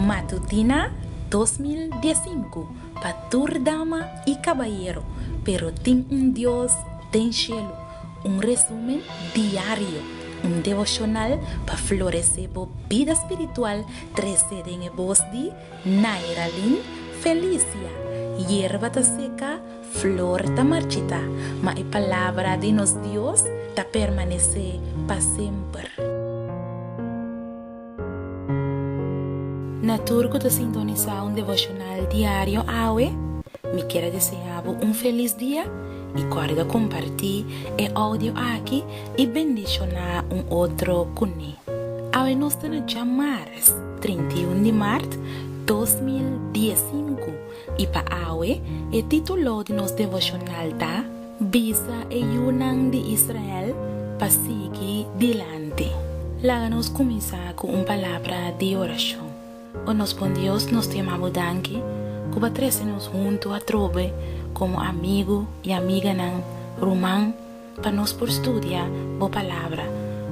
Matutina 2015 pa tur dama i kabayero, pero tin un Dios den shelu. Un resumen diario, un devoshonal pa floresé bo bida spiritual trese den e bos di Nairalyn Felicia. Yerba ta seka, flor ta marchitá, ma e palabra di nos Dios ta permanesé pa semper. Na tur ku ta sintonisá un devoshonal diario awe, mi kier a deseá bo un felis dia i kòrda kompartí e oudio aki i bendishoná un otro kuné. Awe nos ta na djamars, 31 di mart 2015, i pa awe e título di nos devoshonal ta, Bisa e yunan di Israel pa sigui dilanti. Laga nos kuminsá ku un palabra di orashon. O nos bon Dios, nos ta yama bo danki ku bo a trese nos huntu atrobe komo amigu i amiganan, ruman, pa nos por studia bo palabra.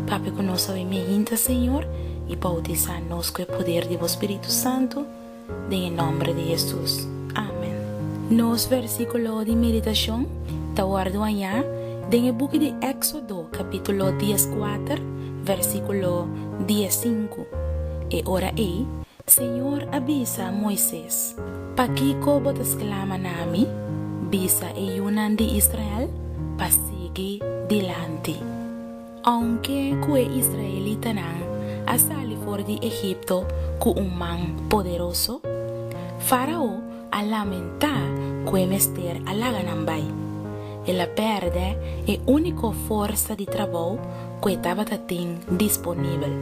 Papia ku nos awe mehinta, Señor, i boutisá nos ku e poder di bo Spiritu Santu. Den e nòmber di Hesus. Amen. Nos versíkulo di meditashon ta wòrdu hañá den e buki di Éksodo kapítulo dieskuater, versíkulo diesinku. E ora ei, Señor a bisa Moises, Pakiko bo ta sklama na mi? Bisa e yunan di Israel pa sigui dilanti. Ounke ku e israelitanan a sali for di Egipto ku un man poderoso, Fárao a lamentá ku e mester a laga nan bai. El a pèrdè e úniko forsa di trabou ku e tabata tin disponibel.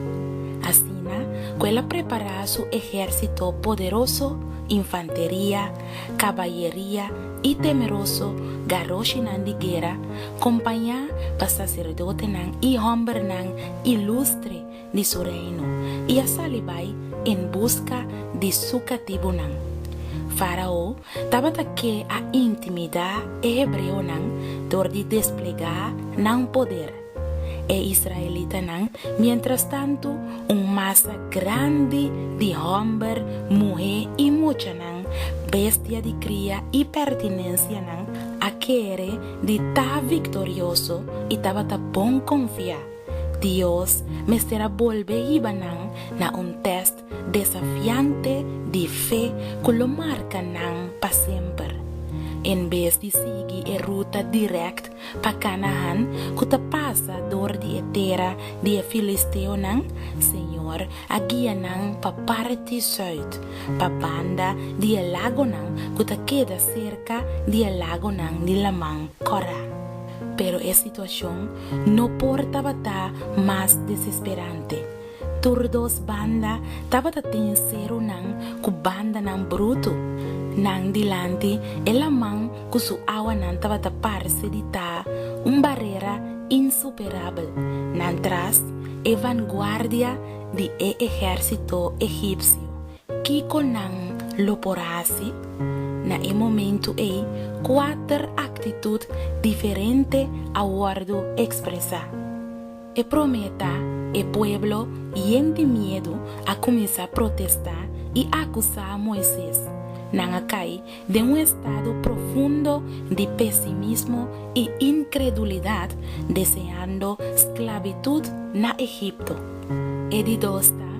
Asina ku el a prepará su ehérsito poderoso, infanteria, kabayeria i temeroso garoshinan di guera, kompañá pa saserdotenan i hòmbernan ilustre di su reino, i a sali bai en buska di su katibunan. Fárao tabata ke a intimidá e hebreonan dor di desplegá nan poder. E israelitanan, mientrastantu, un masa grandi di hòmber, muhé i muchanan, bestia di kria i pertinensianan, a kere di ta viktorioso i tabata bon konfiá. Dios mester a bolbe hiba nan na un tèst desafiante di fe ku lo marka nan pa semper. En bes di sigui e ruta dirèkt pa Kanahan ku ta pasa dor di e tera di e filisteonan, Señor a guia nan pa parti sùit, pa banda di e lagonan ku ta keda serka di e lagonan di Laman Kòrá. Pero e situashon no por tabata mas desesperante. Tur dos banda tabata tin serunan ku bandanan brutu. Nan dilanti e laman ku su awanan tabata parse di ta un barera insuperabel. Nan tras e vanguardia di e ehérsito egipsio. Kiko nan lo por hasi? Na e momentu ei kuater aktitut diferente a wòrdu ekspresá. E promé ta, e pueblo yen di miedu a kuminsá protestá i akusá Moises. Nan a kai den un estado profundo di pesimismo i inkredulidat, deseando sklabitut na Egipto. E di dos ta,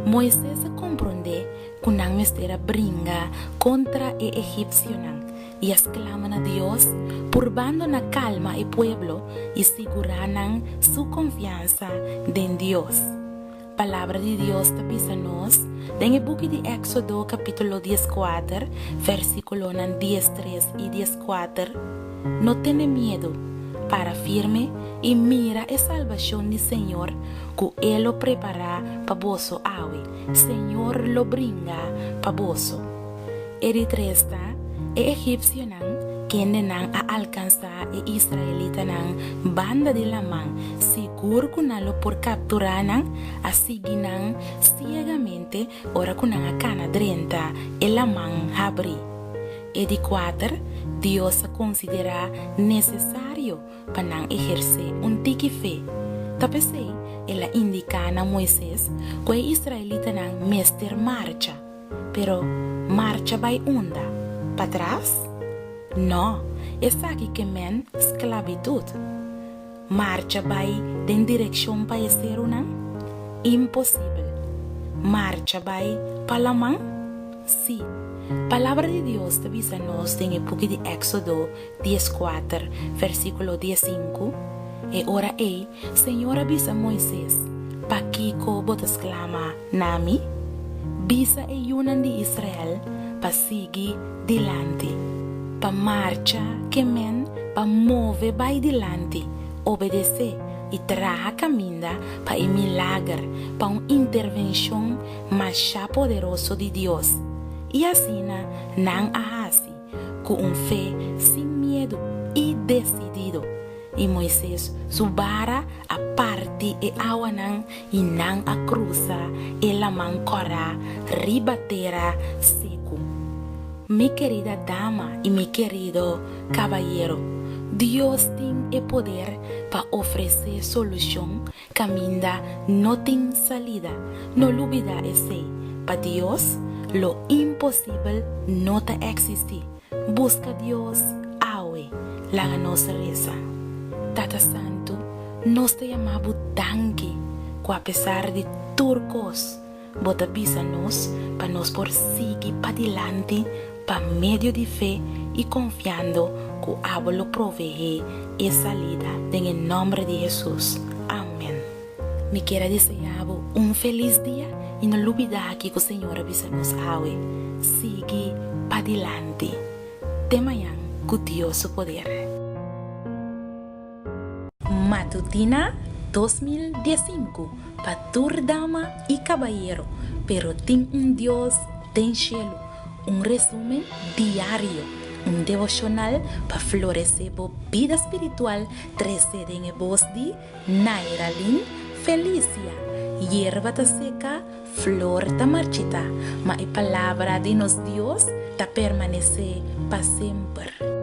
Moises a komprondé ku nan mester a bringa kontra e egipsionan i a sklama na Dios, purbando na kalma e pueblo i sigurá nan su konfiansa den Dios. Palabra di Dios ta bisa nos den e buki di Éksodo kapítulo dieskuater, versíkulonan diestres i dieskuater, No tene miedu, para firme i mira e salbashon di Señor ku E lo prepará pa boso awe. Señor lo bringa pa boso. E di tres ta, e egipsionan, kendenan a alkansá e israelitanan banda di laman, sigur ku nan lo por kapturá nan, a sigui nan siegamente ora ku nan a kana drenta e laman habrí. E di kuater, Dios a konsiderá nesesario pa nan ehersé un tiki fe. Ta p'esei el a indiká na Moises ku e israelitanan mester marcha. Pero marcha bai unda? Patras? No, esaki ke men sklabitut. Marcha bai den direkshon pa e serunan? Imposibel. Marcha bai pa laman? Sí. Palabra di Dios ta bisa nos den e buki di Éksodo 14, versíkulo 15, E ora ei Señor a bisa Moises, Pakiko bo ta sklama na mi? Bisa e yunan di Israel pa sigui dilanti, pa marcha ke men pa move bai dilanti, obedesé i traha kaminda pa e milager, pa un intervenshon masha poderoso di Dios. I asina nan a hasi, ku un fe sin miedu i desidido. I Moises su bara a parti e awanan i nan a krusa e Laman Kòrá riba tera seku. Mi kerida dama i mi kerido kabayero, Dios tin e poder pa ofresé solushon kaminda no tin salida. No lubidá esei, pa Dios, lo imposibel no ta eksistí. Buska Dios awe, laga nos resa. Tata Santu, nos ta yama bo danki ku apesar di tur kos, bo ta bisa nos pa nos por sigui padilanti pa medio di fe i konfiando ku abo lo proveé e salida den e nòmber di Hesus. Amen. Mi kier a desea bo un felis dia i no lubida kiko Señor a bisa nos awe, sigui padilanti. Te mañan ku Dios su poder. Matutina 2015 pa tur dama i kabayero, pero tin un Dios den shelu, un resumen diario, un devoshonal pa floresé bo bida spiritual trese den e bos di Nairalyn Felicia, Yerba ta seka, flor ta marchita, ma e palabra di nos Dios ta permanesé pa semper.